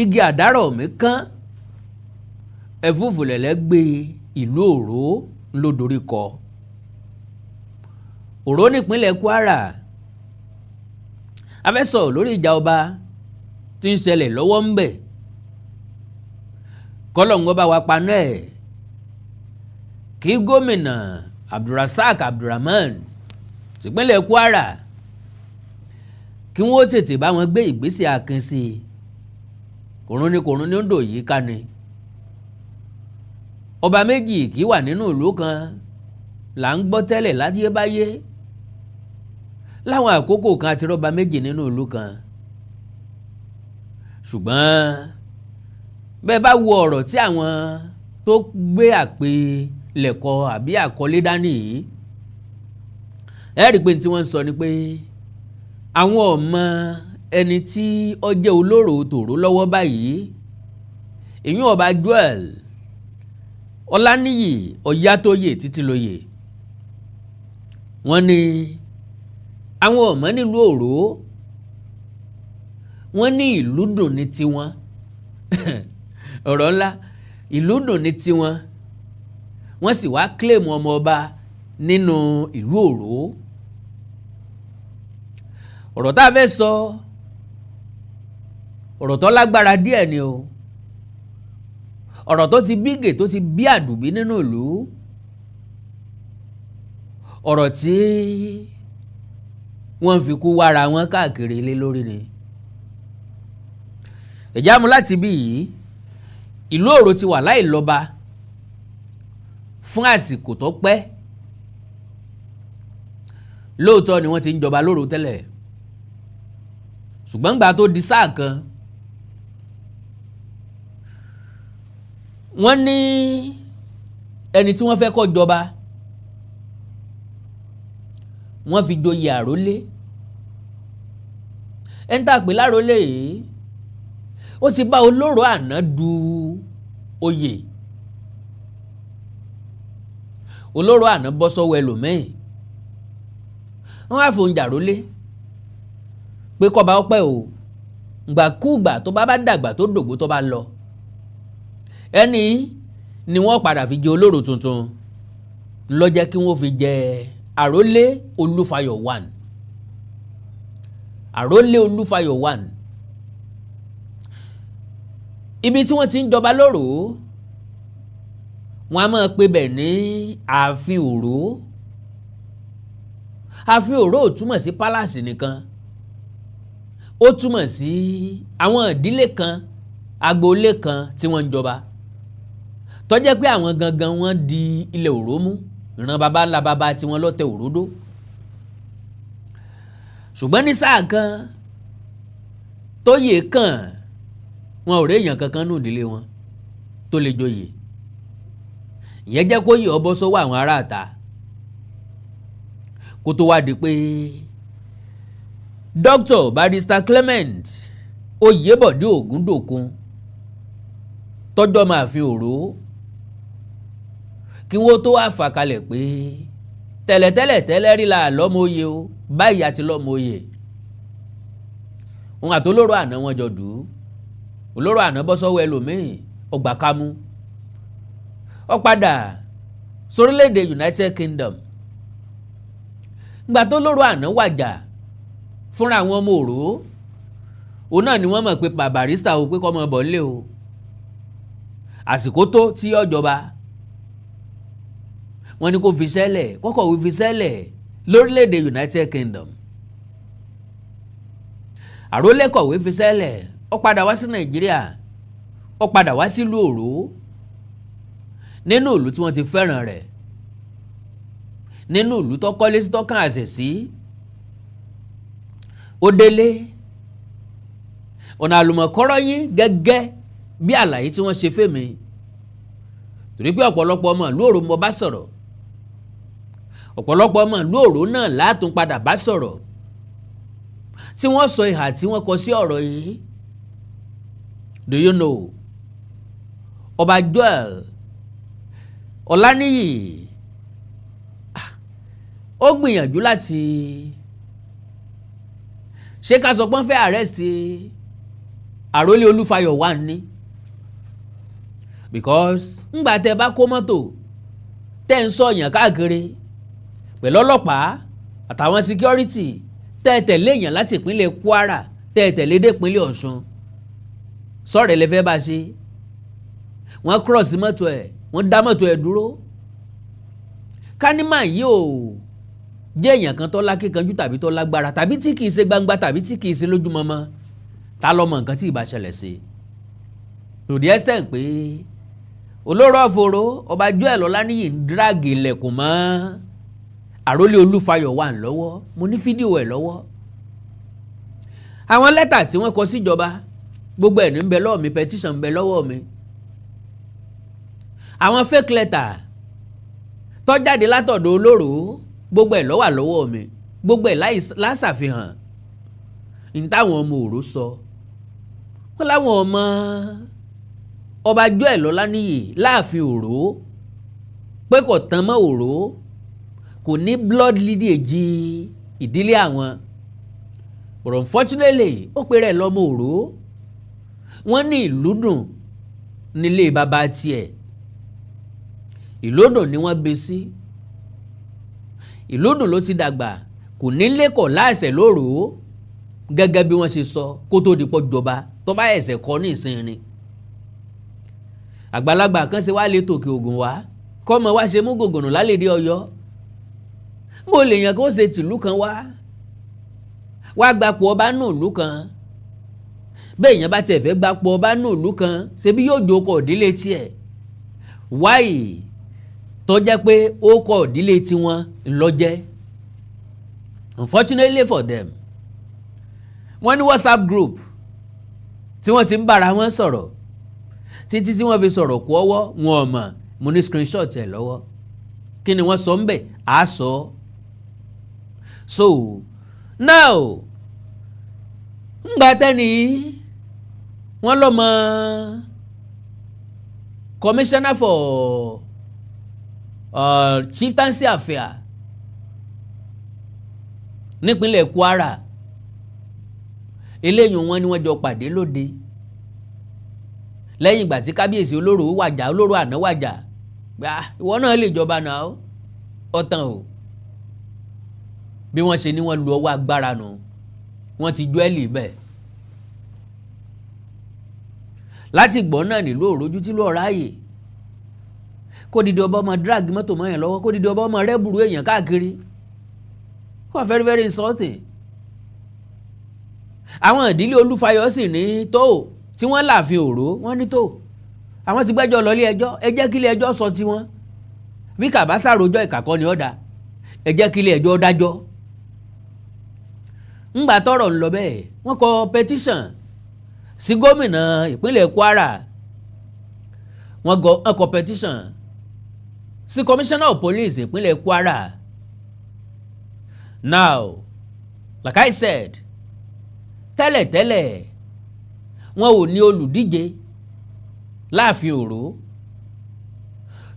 Igi àdárọ̀ mi kán, ẹ̀fúùfù lẹ̀lẹ́ gbé. Ìlú Òró ló dorí kọ. Òró nípínlẹ̀ Kwara. A fẹ́ sọ̀rọ̀ lórí ìjà ọba tí ń ṣẹlẹ̀ lọ́wọ́ ń bẹ̀. Kọ́lọ́hún bá wa paná ẹ̀, kí gómìnà Abdulrasaq Abdulrahman tìpínlẹ̀ Kwara, kí wọ́n tètè bá wọn gbé ìgbésẹ̀ akin sí i. Kòrún ni kòrún ní ó ń dò yìí ká ni. Ọba méjì kì í wà nínú ìlú kan là ń gbọ́ tẹ́lẹ̀ láyébáyé. Láwọn àkókò kan, àti rọ́ba méjì nínú ìlú kan. Ṣùgbọ́n bẹ́ẹ̀ bá wo ọ̀rọ̀ tí àwọn tó gbé àpilẹ̀kọ àbí àkọlé dání yìí, ẹ rí i pé tí wọ́n ń sọ ni pé àwọn ọmọ ẹni tí ó jẹ́ olóró tòró lọ́wọ́ báyìí, ìyún ọba Joel Ọláníyì Ọ̀yátóyè Títílóyè. Wọ́n ní àwọn ọmọ nílùú Òró, wọ́n ní ìlú dùn ní tiwọn. Ọ̀rọ̀ ńlá, ìlú dùn ní tiwọn. Wọ́n sì wá claim ọmọ ọba nínú ìlú Òró. Ọ̀rọ̀ tá a fẹ́ sọ, ọ̀rọ̀ tó lágbára díẹ̀ ni o. Ọ̀rọ̀ tó ti bígè, tó ti bí àdùbí nínú ìlú, ọ̀rọ̀ tí wọ́n fi kú wára wọn káàkiri ilé lórí ni. Ìjámu láti bí yìí, ìlú Òró ti wà láì lọ́ba fún àsìkò tó pẹ́. Lóòótọ́ ni wọ́n ti ń jọba lóru tẹ́lẹ̀, ṣùgbọ́n gbà tó di sáà kan, wọ́n ní ẹni tí wọ́n fẹ́ kó jọba, wọ́n fi joyè àrólé. Ẹni tá a pè lárólé yìí, ó ti bá olóró àná du oyè. Olóró àná bọ́ sọ́wọ́ ẹlòmíì, wọ́n á fòun jàrólé pé kọ́ba ọpẹ́ o. Gbàkúgbà tó bá dàgbà, tó dògbó, tó bá lọ, ẹni ni wọ́n padà fi jẹ olóró tuntun. Ló jẹ́ kí wọ́n fi jẹ àrólé Olúfayọ̀ one, àrólé Olúfayọ̀ one. Ibi tí wọ́n ti ń jọba lóró, wọ́n á máa pe bẹ̀ ní ààfin Òró. Ààfin Òró ò túmọ̀ sí palace nìkan, ó túmọ̀ sí àwọn ìdílé kan, agboolé kan tí wọ́n ń jọba, tó jẹ́ pé àwọn gangan wọ́n di ilẹ̀ Òró mú. Ìran baba ńlá baba tí wọ́n lọ tẹ Òró dó. Ṣùgbọ́n ní sáà kan tóyè kàn, wọn ò rí èèyàn kankan nù ìdílé wọn tó lè joyè. Ìyẹn jẹ́ kó yè ọ bọ́ sọ́wọ́ àwọn aráàta, kó tó wá di pé Dr. Barrister Clement Oyèbọ̀dé Ògúndòkun, tọ́jọ́ máa fi Òró, kí wọ́n tó wá fà kalẹ̀ pé tẹ́lẹ̀tẹ́lẹ̀ tẹ́lẹ̀ rí la lọ́mọ oyè o, báyìí àti lọ́mọ oyè. Òun àtolóró àná wọn jọ dùn ún. Olóró àná bọ́ sọ́wọ́ ẹlòmíì, ọgbà kámú, ó padà sórílẹ̀-èdè United Kingdom. Ìgbà tó lóró àná wàjà fúnra àwọn ọmọ Òró, òun náà ni wọ́n mọ̀ pé barrister o, pé kọ́ ọmọ bọ̀ nílé o, àsìkò tó tí ọjọba. Wọ́n ní kó fi sẹ́lẹ̀, kọ́kọ́ fi sẹ́lẹ̀ lórílẹ̀‐èdè United Kingdom. Àrólé kọ̀wé fi sẹ́lẹ̀, ó padà wá sí Nàìjíríà, ó padà wá sílùú Òró, nínú ìlú tí wọ́n ti fẹ́ràn rẹ̀, nínú ìlú tó kọ́lé sí, tọ́kàn àṣẹ sí. Ó délé ọ̀nà àlùmọ̀kọ́rọ́ yín gẹ́gẹ́ bí àlàyé tí wọ́n ṣe fèmí, torí pé ọ̀pọ̀lọpọ̀ ọmọ ìlú Òró mo bá sọ̀rọ̀, ọ̀pọ̀lọpọ̀ ọmọ ìlú Òró náà látún padà bá sọ̀rọ̀, tí wọ́n sọ ìhà tí wọ́n kọ sí ọ̀rọ̀ yìí. Do you know, ọba Joel Ọláníyì ó gbìyànjú láti ṣé ká sọ pé wọ́n fẹ́ arrest Àrólé Olúfayọ̀ wà ní, because ńgbà tẹ́ bá kó mọ́tò tẹ́ ń sọ̀yàn káàkiri pẹ̀lú ọlọ́pàá àtàwọn security, tẹ́ tẹ̀lé èèyàn láti ìpínlẹ̀ Kwara, tẹ́ tẹ̀lé dé ìpínlẹ̀ Ọ̀ṣun, sọ̀rọ̀ ẹ lẹ́fẹ́ bá ṣe. Wọ́n cross mọ́tò ẹ̀, wọ́n dá mọ́tò ẹ̀ dúró. Kánímà yìí ò jẹ́ èèyàn kan tó lákìkanjú tàbí tó lágbára tàbí tí kìí ṣe gbangba tàbí tí kìí ṣe lójúmọmọ, ta ló mọ nǹkan tí ìbá ṣẹlẹ̀ sí, to the extent pé Olóró of Òró, Ọba Joel Ọláníyì ń drag ilẹ̀kùn mọ́ Àrólé Olúfayọ̀ wà lọ́wọ́. Mo ní fídíò ẹ̀ lọ́wọ́. Àwọn lẹ́tà tí wọ́n kọ síjọba, gbogbo ẹ̀ ní ń bẹ lọ́wọ́ mi. Petition ń bẹ lọ́wọ́ mi. Àwọn fake letter tó jáde látọ̀dọ̀ Olóró, gbogbo ẹ̀ ló wà lọ́wọ́ mi. Gbogbo ẹ̀ lásàfihàn ní táwọn ọmọ Òró sọ. Wọ́n láwọn ọmọ Ọba Joel Ọláníyì láàfin Òró pé kò tán mọ́ Òró, kò ní blood lineage ìdílé àwọn. But unfortunately, ó pe rẹ̀ lọ́mọ Òró. Wọ́n ní Ìlúdùn nílé bàbá tiẹ̀. Ìlúdùn ni wọ́n gbé sí, Ìlúdùn ló ti dàgbà, kò nílé kọ̀ láìsẹ̀ lóru gẹ́gẹ́ bí wọ́n ṣe sọ kó tó di pọ̀ jọba tó bá ẹ̀sẹ̀ kọ́ ní ìsinmi. Àgbàlagbà kan ṣe wá lè tòkè ògùn wá kọ́mọ wá ṣe mú gògùnù lálẹ́dí Ọ̀yọ́. Bó lè yàn kó ṣe tìlú kan wá wá gbapò ọba nù ìlú kan bẹ́ẹ̀? Yẹn bá tiẹ̀ fẹ́ gbapò ọba nù ìlú kan, ṣebí yóò jókòó ìdílé tiẹ̀ wáyé, tó jẹ́ pé ó kọ ìdílé tiwọn ńlọ́jẹ́. Unfortunately for them, wọ́n ní WhatsApp group tí wọ́n ti ń bára wọn sọ̀rọ̀ títí tí wọ́n fi sọ̀rọ̀ kú ọwọ́ wọn ò mọ̀. Mo ní screenshot ẹ̀ lọ́wọ́. Kí ni wọ́n sọ ń bẹ̀? Á sọ. So now, ńgbà tẹ́ni wọ́n lọ́mọ commissioner for chieftaincy affair nípínlẹ̀ Kwara eléyìí, wọn ni wọ́n jọ pàdé lóde lẹ́yìn ìgbà tí kábíyèsí Olóró wàjà, Olóró àná wàjà. Gbà ìwọ náà lè jọba náà ọ̀tàn o. Bí wọ́n ṣe ní wọ́n lu ọwọ́ agbára nù, wọ́n ti jọ́ ẹ̀lì bẹ́ẹ̀. Láti gbọ́ náà nílùú òrojú tí ló ráàyè kó dìde ọba ọmọ drag mọ́tò mọ́ yẹn lọ́wọ́, kó dìde ọba ọmọ rẹ́bùrú èèyàn káàkiri, wọ́n very very insulting. Àwọn ìdílé Olúfayọ sì ní tó tí wọ́n láàfin Òró, wọ́n ní tó àwọn ti gbẹ́jọ́ lọ ilé ẹjọ́. Ẹ jẹ́ kí ilé ẹjọ́ sọ tiwọn. Bí kàbá sàròjọ́ ìkàkọ́ ni ọ̀dà, ẹ jẹ́ kí ilé ẹjọ́ dájọ́. Ńgbà tọ́rọ̀ ń lọ bẹ́ẹ̀, wọ́n kọ petition sí gómìnà ìpínlẹ̀ Kwara, wọ́n kọ petition sí commissioner of police ìpínlẹ̀ Kwara. Now, like I said tẹ́lẹ̀tẹ́lẹ̀, wọn ò ní olùdíje láàfin Òró,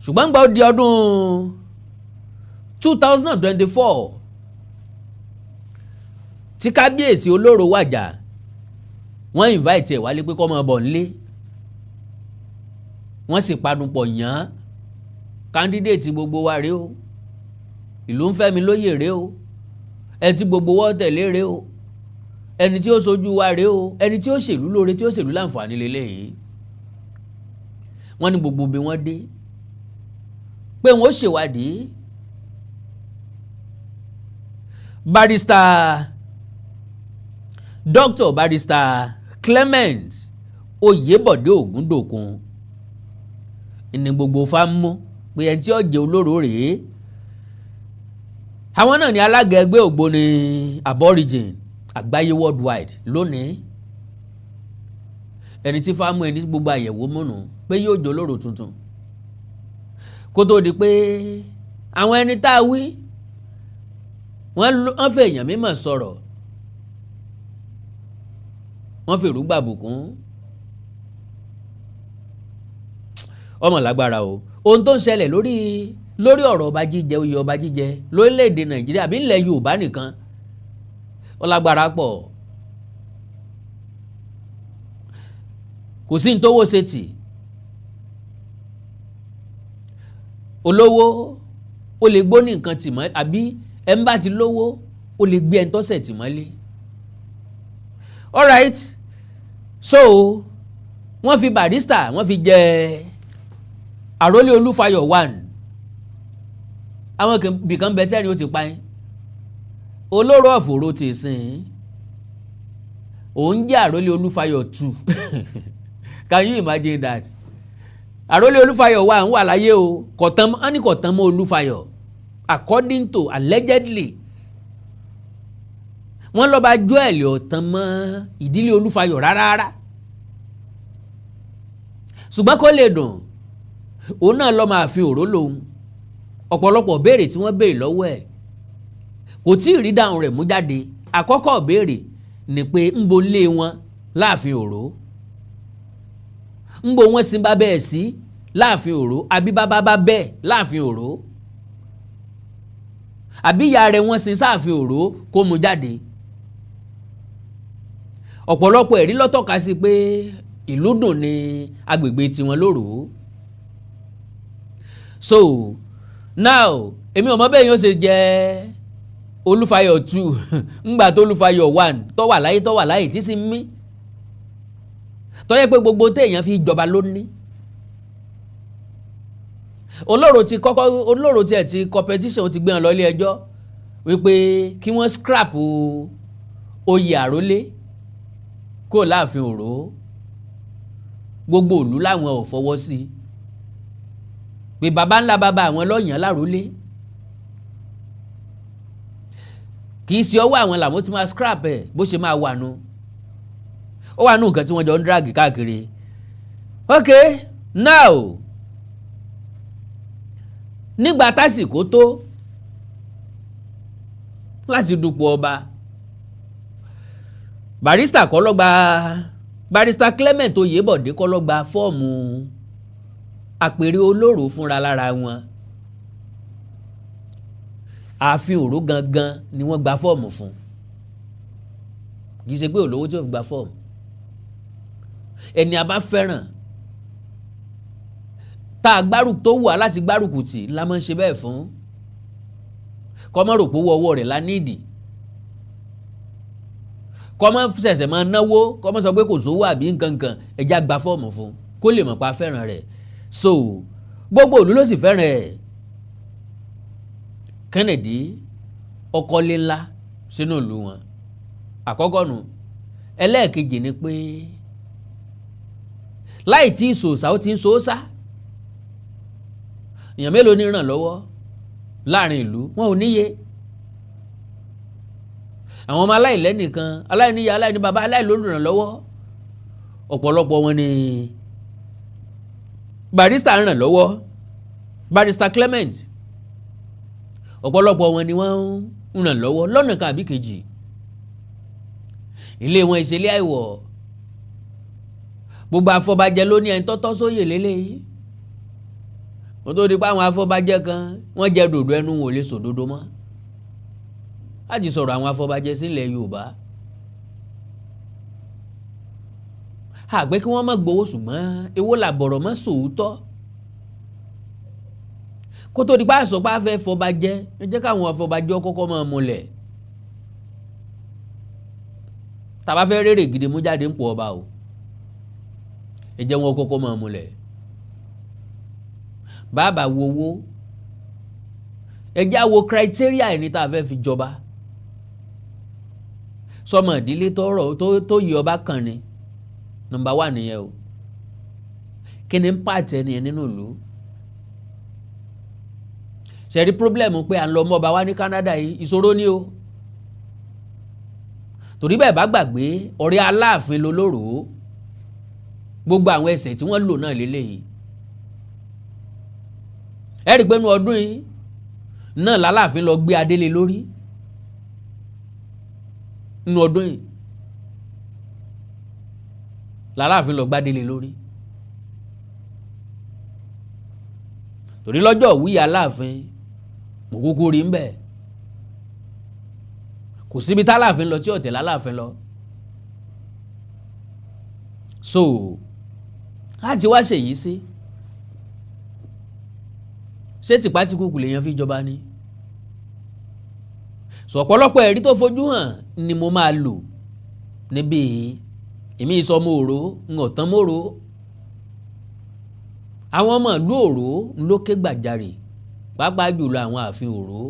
ṣùgbọ́n gbà ó di ọdún 2024 tí kábíyèsí Olóró wàjà, wọ́n invite ẹ̀ wálé pé kó máa bọ̀ nílé. Wọ́n sì panupọ̀ yàn án. Candidate gbogbo wa rèé o, ìlú ń fẹ́ mi lóyè rèé o, ẹni tí gbogbo wọ́n tẹ̀lé rèé o, ẹni tí ó sojú wa rèé o, ẹni tí ó ṣèlú lóore, tí ó ṣèlú láǹfààní lélẹ́yìí. Wọ́n ní gbogbo bí wọ́n dé pé wọ́n ó ṣèwádìí. Barrister, Dr. Barrister Clement Oyèbọ̀dé Ògúndòkun ní gbogbo fámú pé ẹni tí ó jẹ́ Olóró rèé. Àwọn náà ní alága ẹgbẹ́ ògbóni Aborigine àgbáyé worldwide lónìí. Ẹni tí fámú, ẹni tí gbogbo àyẹ̀wò múnú pé yóò jẹ́ Olóró tuntun, kó tó di pé àwọn ẹni tá a wí, wọ́n fẹ́ èèyàn mímọ̀ sọ̀rọ̀, wọ́n fèrú gbàbùkún. Ọmọ lágbára o. Ohun tó ń ṣẹlẹ̀ lórí ọ̀rọ̀ ọba jíjẹ, oyè ọba jíjẹ lórílẹ̀‐èdè Nàìjíríà bí ilẹ̀ Yorùbá nìkan, ó lágbára pọ̀. Kò sí ní tówó ṣe tì. Olówó ó lè gbó ní nǹkan tì mọ́, àbí ẹ̀ ń bá ti lówó ó lè gbé ẹni tọ́sẹ̀ tì mọ́lé. Alright, so wọ́n fi Barrister, wọ́n fi jẹ àrólé Olúfayọ̀ 1. Àwọn ibìkan bẹ tẹ́rìn ó ti pa yín. Olóró ọ̀fọ̀rọ̀ ti sìn òun jẹ́ àrólé Olúfayọ̀ 2. Can you imagine that? Àrólé Olúfayọ̀ 1 wà láyé o, kọ̀tán wọ́n ní kọ̀tán mọ́ Olúfayọ̀, according to allegedly. Wọ́n lọ́ba Joel ọ̀tán mọ́ ìdílé Olúfayọ̀ rárá, ṣùgbọ́n kó lè dùn, òun náà lọ́ọ́ máa fi òró lòun. Ọ̀pọ̀lọpọ̀ béèrè tí wọ́n béèrè lọ́wọ́ ẹ̀, kò tí ì rí dáhùn rẹ̀ mú jáde. Àkọ́kọ́ béèrè ni pé ńbo lé wọn láàfin Òró, ńbo wọn sin bàbá ẹ̀ sí láàfin Òró, àbí bàbá bá bẹ́ẹ̀ láàfin Òró, àbí ìyá rẹ̀ wọ́n sin sáàfin Òró, kó mú jáde. Ọ̀pọ̀lọpọ̀ ẹ̀rí ló tọ́ka sí pé ìlú dùn ní agbègbè tiwọn lóru. So now, èmi ò mọ bẹ́ẹ̀ yóò ṣe jẹ́ Olúfayọ̀ 2 ńgbà tó Olúfayọ̀ 1 tó wà láyé, tó wà láyé tí sì ń mí, tó yẹ pé gbogbo téèyàn fi jọba ló ní. Olóró ti kọ́kọ́, olóró tiẹ̀ ti competition ti gbé wọn lọ ilé ẹjọ́ wípé kí wọ́n scrap oyè àrólé kó láàfin Òró. Gbogbo ìlú làwọn ò fọwọ́ sí, pé baba ńlá baba àwọn lọ́yàn lárólé, kì í ṣe ọwọ́ àwọn làwọn ti máa scrap ẹ̀. Bó ṣe máa wà nù, ó wà nù nǹkan tí wọ́n jọ ń drag káàkiri. Ok, now, nígbà tásìkò tó láti dupò ọba, Barrister kọ́ ló gba, Barrister Clement Oyèbọ̀dé kọ́ ló gba fọ́ọ̀mù àpèrè Olóró fúnra lára wọn. Ààfin Òró gangan ni wọ́n gba fọ́ọ̀mù fún. Kì í ṣe pé olówó tí ó fi gba fọ́ọ̀mù. Ẹni a bá fẹ́ràn, tá a gbárùkù, tó wù á láti gbárùkù tì, la máa ń ṣe bẹ́ẹ̀ fún. Kọ́mọ́ rò pé owó ọwọ́ rẹ̀ la nídìí, kọ́mọ́ ṣẹ̀ṣẹ̀ máa náwó, kọ́mọ́ sọ pé kò sówó àbí nǹkankan. Ẹja gba fọ́ọ̀mù fún kó lè mọ̀ pa fẹ́ràn rẹ̀. So gbogbo ìlú ló sì fẹ́ràn ẹ̀. Kennedy ọkọlé ńlá sínú ìlú wọn àkọ́kọ́ nu. Ẹlẹ́ẹ̀kejì ni pé láì tí ìsòsà, ó ti ń sòsà. Èèyàn mélòó ní ràn lọ́wọ́ láàrin ìlú? Wọn ò níye. Àwọn ọmọ aláìlẹ́nìkan, aláìníyá, aláìní bàbá, aláìlólùrànlọ́wọ́, ọ̀pọ̀lọpọ̀ wọn ni Barrister ń ràn lọ́wọ́, Barrister Clement. Ọ̀pọ̀lọpọ̀ wọn ni wọ́n ń ràn lọ́wọ́ lọ́nà kan àbí kejì. Ilé wọn ìṣẹ̀lẹ̀ àìwọ̀. Gbogbo afọbajẹ ló ní ẹni tọ́tọ́ sóyè lélẹ́yìí. Wọ́n tó di pé àwọn afọbajẹ kan wọ́n jẹ dòdò ẹnu, wọn ò lè sòdodo mọ́. Láti sọ̀rọ̀ àwọn afọbajẹ sílẹ̀ Yorùbá, àgbẹ̀ kí wọ́n má gbowó, ṣùgbọ́n èwo làbọ̀rọ̀ mọ́ sòótọ́ kó tó di pé àṣọ pé a fẹ́ fọbajẹ? Ẹ jẹ́ káwọn afọbajẹ kọ́kọ́ máa múlẹ̀. Tàbá fẹ́ rèrè gidi mú jáde ń pọ̀ ọba o, ẹ jẹ́ wọn kọ́kọ́ máa múlẹ̀. Bàbá wo owó, ẹ jẹ́ àwo criteria ẹni tá a fẹ́ fi jọba. Sọmọ ìdílé tọrọ tó yí ọba kan ni number 1 nìyẹn o. Kí ni ń pàtẹ nìyẹn nínú ìlú? Ṣẹ̀rí problem pé à ń lọ mọ́ ọba wa ní Canada yìí, ìṣòro ni o. Torí bẹ́ẹ̀ bá gbàgbé, ọ̀rẹ́ Aláàfin lolóró. Gbogbo àwọn ẹsẹ̀ tí wọ́n lò náà lélẹ́yìí, ẹ rí i pé inú ọdún yìí náà lálàáfin lọ gbé adélé lórí. Inú ọdún yìí lálàáfin lọ gbádélé lórí, torí lọ́jọ́ òwúyẹ Aláàfin mo kúkú rí ń bẹ̀. Kò síbi tálàáfin lọ tí ọ̀tẹ̀ lálàáfin lọ. So Láti wá ṣèyí sí, ṣé tìpátìkùkù lèèyàn fi jọba ni? Sọ̀pọ̀lọpọ̀ ẹ̀rí tó fojú hàn ni mo máa lò níbí. Èmi ìsọmọ òró ń ọ̀tán mòró. Àwọn ọmọ ìlú Òró ló ké gbàjarè, pàápàá jùlọ àwọn ààfin Òró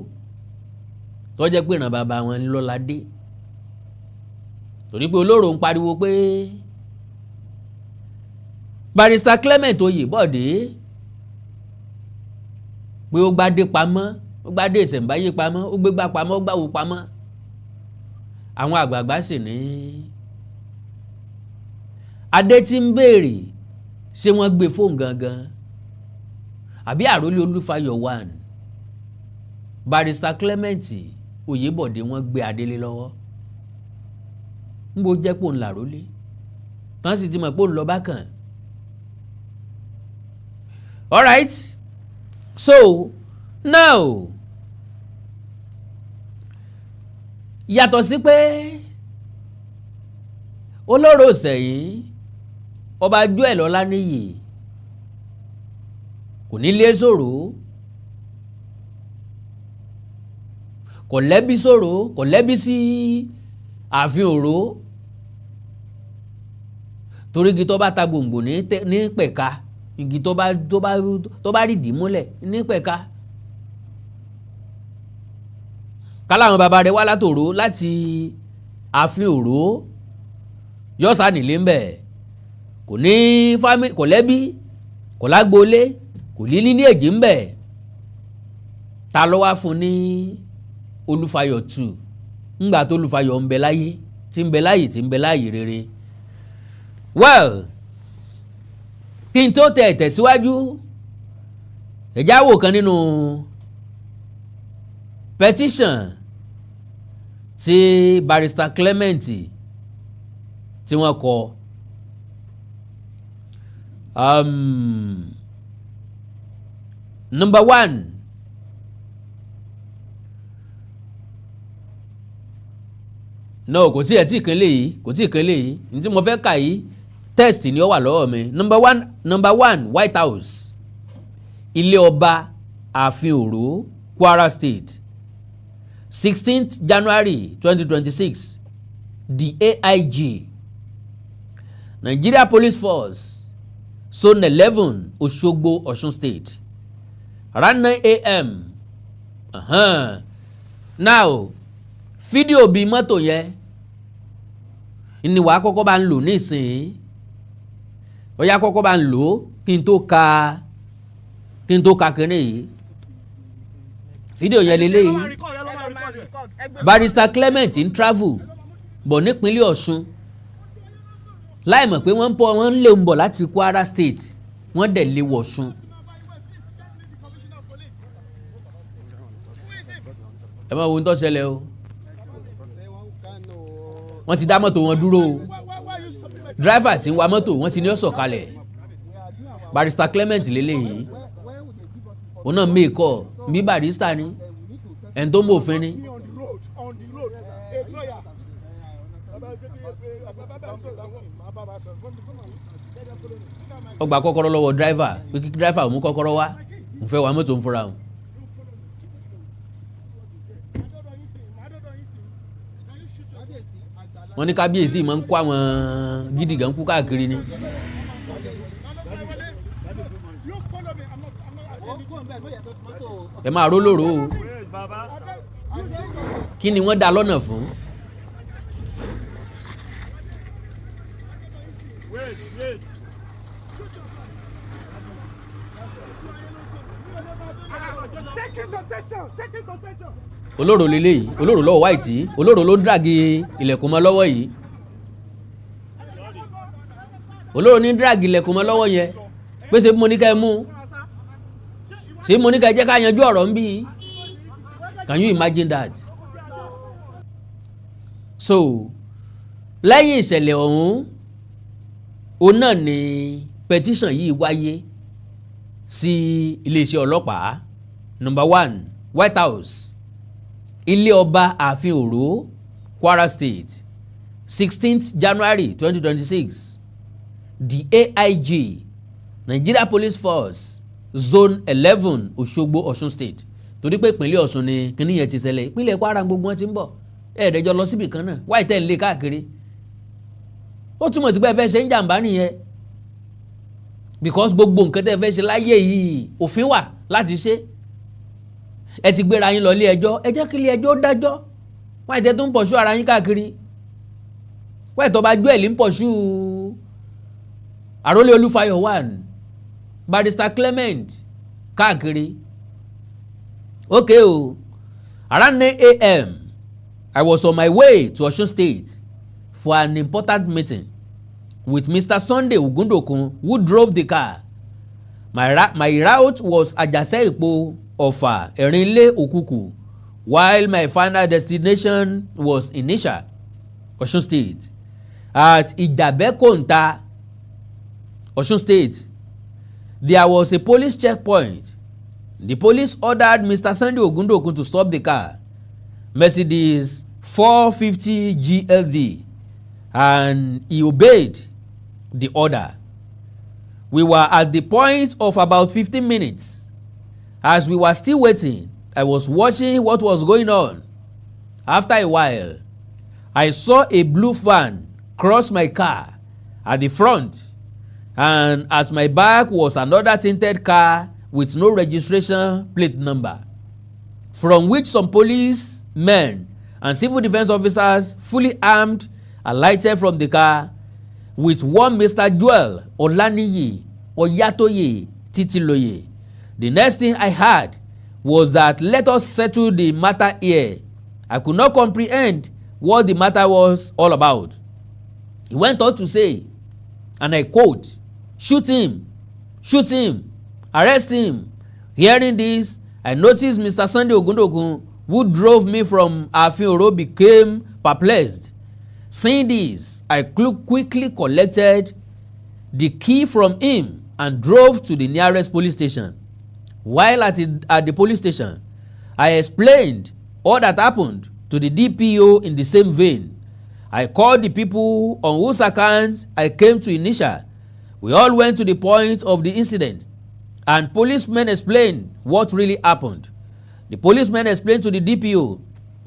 tó jẹ́ pé ìran bàbá wọn ńlọ́ládé, torí pé Olóró ń pariwo pé Barrister Clement Oyèbọ̀dé pé ó gbádé pamọ́, ó gbádé ìṣẹ̀ǹbáyé pamọ́, ó gbégbá pamọ́, ó gbáwo pamọ́. Àwọn àgbààgbà sì ní adé tí ń béèrè, ṣé wọ́n gbé fóun gangan àbí àròlé Olúfayọ̀ one, Barrister Clement Oyèbọ̀dé, wọ́n gbé adélé lọ́wọ́ ń bó jẹ́ pò ń làrólé tán sì ti mọ̀ pé òun lọ bákan. Alright, so now, yàtọ̀ sí pé Olóró Ìsẹ̀yìn, Ọba Joel Ọláníyì kò ní lé sọ̀rọ̀, kò lẹ́bí sọ̀rọ̀, kò lẹ́bí sí ààfin Òró, torí igi tó bá ta gbòǹgbò ní pẹ̀ka, igi tó bá rìdí múlẹ̀ ní pẹ̀ka. Káláwọn bàbá rẹ̀ wá látòró, láti ààfin Òró, yọ̀ọ́sà nílé ńbẹ̀, kò ní fámì, kò lẹ́bí, kò lágboolé, kò ní ní èjì ńbẹ̀. Ta ló wá fún ní Olúfayọ̀ tù ńgbà tó Olúfayọ̀ ń bẹ láyé, tí ń bẹ láyè, tí ń bẹ láyè rere? Well, kí n tó tẹ̀ tẹ̀síwájú, ẹ̀já wò kan nínú petition tí Barrister Clement tí wọ́n kọ. Number one, no, kò tí ẹ̀ tí kan léyìí, kò tí kan léyìí. Ní tí mo fẹ́ kà yìí, text ni ó wà lọ́wọ́ mi. Number one, number one, White House, ilé ọba ààfin Òró, Kwara State, 16th January 2026. The AIG, Nigeria Police Force, Zone 11, Òṣogbo, Ọ̀ṣun State, around 9 a.m. Now, fídíò bíi mọ́tò yẹn ni wàá kọ́kọ́ bá ń lò nísìnyí. Ó yá, kọ́kọ́ bá ń lò ó kí n tó ka kínní yìí. Fídíò yẹn lélẹ́yìí. Barrister Clement ń travel bọ̀ nípínlẹ̀ Ọ̀ṣun láì mọ̀ pé wọ́n ń bọ̀, wọ́n ń lé ń bọ̀ láti Kwara State, wọ́n dẹ̀ lé wọ̀ṣun. Ẹ máa wo ohun tó ṣẹlẹ̀ o. Wọ́n ti dá mọ́tò wọn dúró o. Driver tí ń wa mọ́tò, wọ́n ti ní ó sọ̀kalẹ̀. Barrister Clement lélẹ́yìí, òun náà mẹ́ẹ̀kọ́ bí barrister ni, ẹni tó mọ̀ òfin ni. On the road, on the road, a lawyer. Ó gba kọ́kọ́rọ́ lọ́wọ́ driver pé kí driver mú kọ́kọ́rọ́ wá, òun fẹ́ wa mọ́tò ń fúnra òun. Wọ́n ní kábíyèsí máa ń kó àwọn gidi gan kú káàkiri ni. You follow me. I'm not, I'm not. Ẹ máa ró lóró o. Kí ni wọ́n dá lọ́nà fún? Wait, wait. Take him to station. Take him to station. Olóró leléyìí, olóró lọ́wọ́ white, olóró ló ń drag ilẹ̀kùn mọ́ lọ́wọ́ yìí. Olóró ní drag ilẹ̀kùn mọ́ lọ́wọ́ yẹn pé ṣé mo ní ká ẹ mú, ṣé mo ní ká ẹ jẹ́ ká yanjú ọ̀rọ̀ ń bí? Can you imagine that? So lẹ́yìn ìṣẹ̀lẹ̀ ọ̀hún, òun náà ni petition yìí wáyé sí iléeṣẹ́ ọlọ́pàá. Number one, White House, ilé ọba ààfin Òró, Kwara State, 16th January 2026. The AIG, Nigeria Police Force, Zone 11, Òṣogbo, Ọ̀ṣun State. Torí pé ìpínlẹ̀ Ọ̀ṣun ni kíní yẹn ti ṣẹlẹ̀, ìpínlẹ̀ Kwara gbogbo wọn ti ń bọ̀. Ẹ̀ẹ́dẹ́jọ́ lọ síbì kan náà wáyé tẹ̀ ń lé káàkiri. Ó túmọ̀ sí pé ẹ fẹ́ ṣe ń jàǹbá nìyẹn, because gbogbo nǹkan tẹ́ ẹ fẹ́ ṣe láyé yìí, òfin wà láti ṣe. Ẹ ti gbéra yín lọ ilé ẹjọ́, ẹ jẹ́ kí ilé ẹjọ́ dájọ́. Wáyé tẹ́ tó ń pursue ara yín káàkiri? Wáyé tó bá jó ẹ̀ lè ń pursue Àrólé Olúfayọ̀ one, Barrister Clement káàkiri? Okay o. Around 9 a.m., I was on my way to Osun State for an important meeting with Mr. Sunday Ogundokun, who drove the car. My route was Ajase Ipo, Ọ̀fà, Erinle, Okuku, while my final destination was Inisha, Osun State. At Ijabekonta, Osun State, there was a police checkpoint. The police ordered Mr. Sunday Ogundokun to stop the car, Mercedes 450 GLD, and he obeyed the order. We were at the point of about 15 minutes. As we were still waiting, I was watching what was going on. After a while, I saw a blue van cross my car at the front, and at my back was another tinted car with no registration plate number, from which some policemen and civil defence officers fully armed alighted from the car with one Mr. Joel Olaniyi Oyatoye Titiloye. The next thing I heard was that, "Let us settle the matter here." I could not comprehend what the matter was all about. He went on to say, and I quote, "Shoot him, shoot him, arrest him." Hearing this, I noticed Mr. Sunday Ogundokun, who drove me from Aafin Oro, became perplexed. Seeing this, I quickly collected the key from him and drove to the nearest police station. While at the police station, I explained all that happened to the DPO in the same vein. I called the people on whose account I came to Inisha. We all went to the point of the incident, and policemen explained what really happened. The policemen explained to the DPO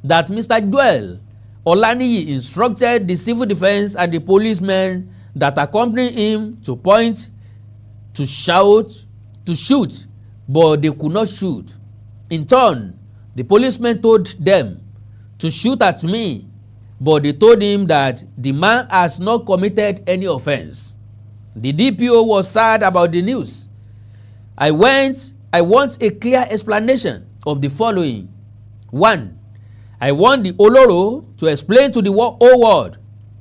that Mr. Joel Olaniyi instructed the civil defence and the policemen that accompanied him to point, to shout, to shoot, but they could not shoot. In turn, the policemen told them to shoot at me, but they told him that the man has not committed any offence. The DPO was sad about the news. I want a clear explanation of the following. One, I want the Oloro to explain to the whole world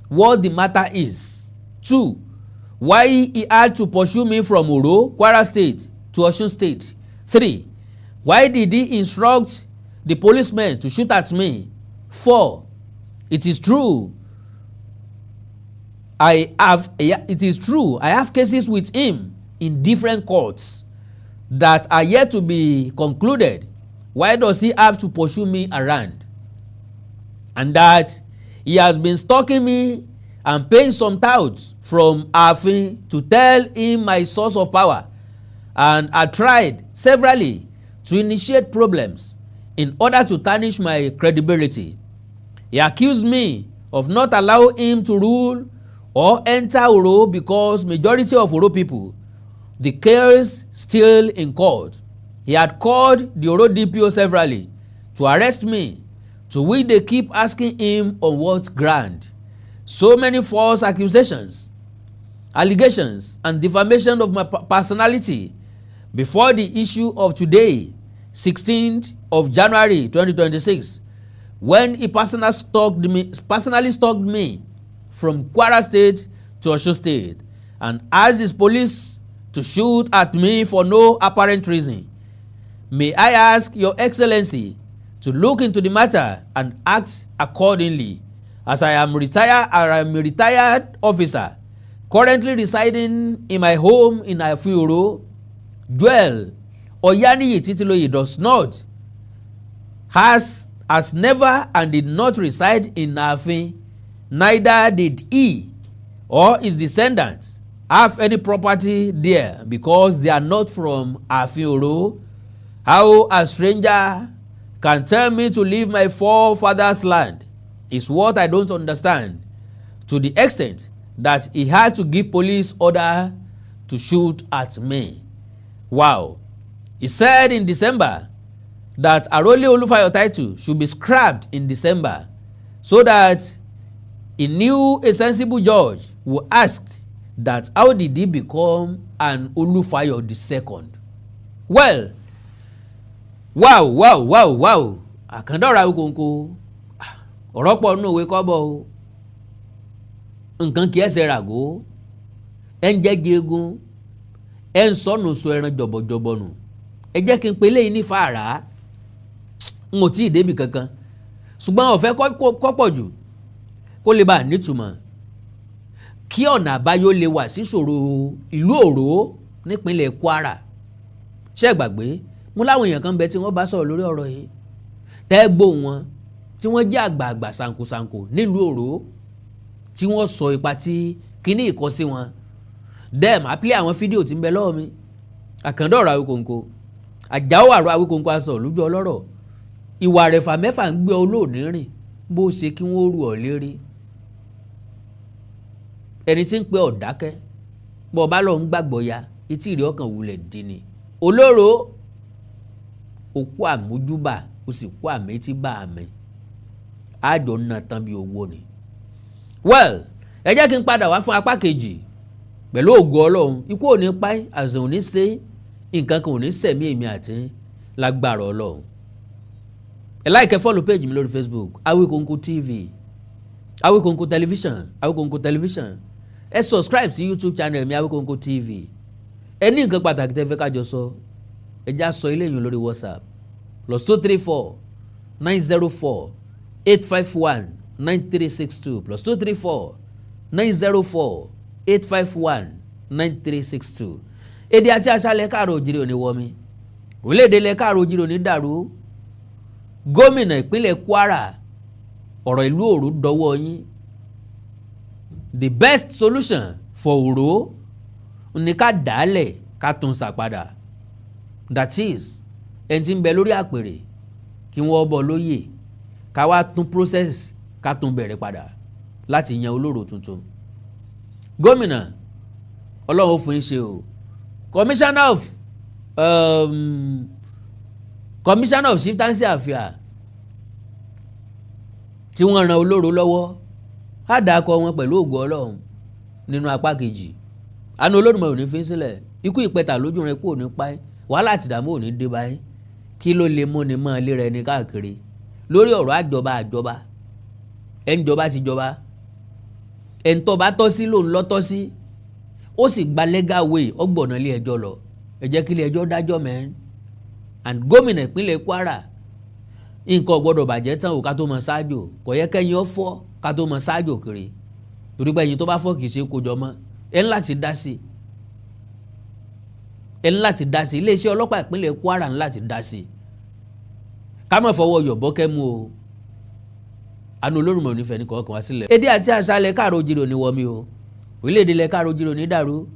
what the matter is. Two, why he had to pursue me from Oro, Kwara State, to Osun State. Three, why did he instruct the policemen to shoot at me? Four, it is true I have cases with him in different courts that are yet to be concluded. Why does he have to pursue me around? And that he has been stalking me and paying some touts from Aafin to tell him my source of power, and I tried severally to initiate problems in order to tarnish my credibility. He accused me of not allowing him to rule or enter Oro because majority of Oro people, the case still in court. He had called the Oro DPO severally to arrest me, to which they keep asking him on what ground. So many false accusations, allegations, and defamation of my personality before the issue of today, 16th of January 2026, when he personally stalked me from Kwara State to Osun State and asked his police to shoot at me for no apparent reason. May I ask Your Excellency to look into the matter and act accordingly, as I am a retired officer currently residing in my home in Afioro. Joel Oyaniyi Titiloye does not, has never and did not reside in Aafin, neither did he or his descendants. have any property there because they are not from Ààfin Òró. How a stranger can tell me to leave my forefathers' land is what I don't understand, to the extent that he had to give police order to shoot at me. Wow. He said in December that Arole Olufayo title should be scrapped in December so that he knew a sensible judge would ask that how did he become an Olufayo the second. Well, wow, àkàndọ̀rọ̀ Awíkonko, ọ̀rọ̀ pọ̀ nínú òwe kọ́bọ̀ o. Nǹkan kì í ẹsẹ̀ ràgó, ẹ̀ ń jẹ́ jẹ́gun, ẹ̀ ń sọnù sọ ẹran jọ̀bọ̀jọ̀bọ̀ nù. Ẹ jẹ́ kí n pe léyìn ní fàárà. N ò tí ì débi kankan, ṣùgbọ́n ọ̀fẹ́ kọ́pọ̀ jù kó lè bá a nítumọ̀, kí ọ̀nà àbáyọ lè wà síṣòro ìlú Òró nípínlẹ̀ Kwara. Ṣé gbàgbé mo láwọn èèyàn kan bẹ tí wọ́n bá sọ̀rọ̀ lórí ọ̀rọ̀ yìí, tẹ́ gbóhùn wọn, tí wọ́n jẹ́ àgbààgbà ṣàǹkóṣàǹkó nílùú Òró, tí wọ́n sọ ipa tí kíní ìkọ́ sí wọn. Dẹ́ẹ̀ máa pílẹ̀ àwọn fídíò tí ń bẹ lọ́wọ́ mi. Àkàndọ̀rọ̀ Awíkonko, Àjàó àrò Awíkonko, aṣọ lójú ọlọ́rọ̀, ìwà rẹ̀fà mẹ́fà ń gbé olóòní rìn bó ṣe kí wọ́n rù ọ́ lérí. Ẹni tí ń pe ọ̀dákẹ́ bọ́ ọba lọ́ọ́ ń gbàgbọ́ ya etí ìrì ọkàn wulẹ̀ dín ni. Olóró òkú àmójúbà, ó sì kú àmétíbà mi, àjọ náà tán bí owó ni. Well, ẹ jẹ́ kí n padà wá fún apá kejì pẹ̀lú ògo Ọlọ́run. Ikú ò ní pa, àìsàn ò ní ṣe, nǹkan kan ò ní sẹ̀mí èmi àti lágbára Ọlọ́run. Ẹ like, follow page mi lórí Facebook, Awikonko TV, Awikonko Television, Awikonko Television. Ẹ subscribe sí YouTube channel mi, Awikonko TV. Ẹ ní nǹkan pàtàkì tẹ́ fẹ́ kájọ sọ, ẹ já sọ ilé yìí lórí WhatsApp, +234 904 851 9362, +234 904 851 9362. Èdè àti àṣà ilẹ̀ káàrọ̀ òjìrì òní wọmi, orílẹ̀-èdè ilẹ̀ káàrọ̀ òjìrì òní dàrú. Gómìnà ìpínlẹ̀ Kwara, ọ̀rọ̀ ìlú Òró dọwọ́ yín. The best solution for Òró ní ká dàálẹ̀, ká tún ṣàpadà. That is, ẹni tí ń bẹ lórí àpèrè, kí wọ́n bọ̀ lóyè, ká wá tún process, ká tún bẹ̀rẹ̀ padà láti yan olóró tuntun. Gómìnà, Ọlọ́run ó fún yín ṣe o. Commissioner of chieftaincy affairs tí wọ́n ran olóró lọ́wọ́, á dàkọ wọn pẹ̀lú ògo Ọlọ́run nínú apá kejì. Àánú Olódùmarè ò ní fi sílẹ̀. Ikú ìpẹta lójú rẹ kú ò ní pa ẹ́, wàhálà àti ìdààmú ò ní dé báyìí. Kí ló lè mú ni mọ́ lé rẹ ní káàkiri lórí ọ̀rọ̀ àjọba? Àjọba ẹnjọba ti jọba, ẹ̀ńtọ́ bá tọ́ sí lòun lọ́tọ́ sí, ó sì gba legal way, ọgbọ̀nà ilé ẹjọ́ lọ. Ẹ jẹ́ kí ilé ẹjọ́ dájọ́ mẹ́rin. And gómìnà ìpínlẹ̀ Kwara, nǹkan ò gbọ́dọ̀ bàjẹ́ tán o ká tó mọ ṣáájò. Kò yẹ kẹ́yìn ọ fọ́ ká tó mọ ṣáájò kiri, torí pé ẹ̀yin tó bá fọ́ kì í ṣe kó jọ mọ́. Ẹ ń láti dá sí, ẹ ń láti dá sí. Iléeṣẹ́ ọlọ́pàá ìpínlẹ̀ Kwara ń láti dá sí. Ká má fọwọ́ yọ̀bọ́kẹ́ mú o. Àánú Olódùmarè ò ní fẹ́ ní kọ̀ọ̀kan wá sílẹ̀. Èdè àti àṣà ilẹ̀ káàró òjìrò ní wọmi o. Orílẹ̀-èdè ilẹ̀ káàró òjìrò ní dàrú.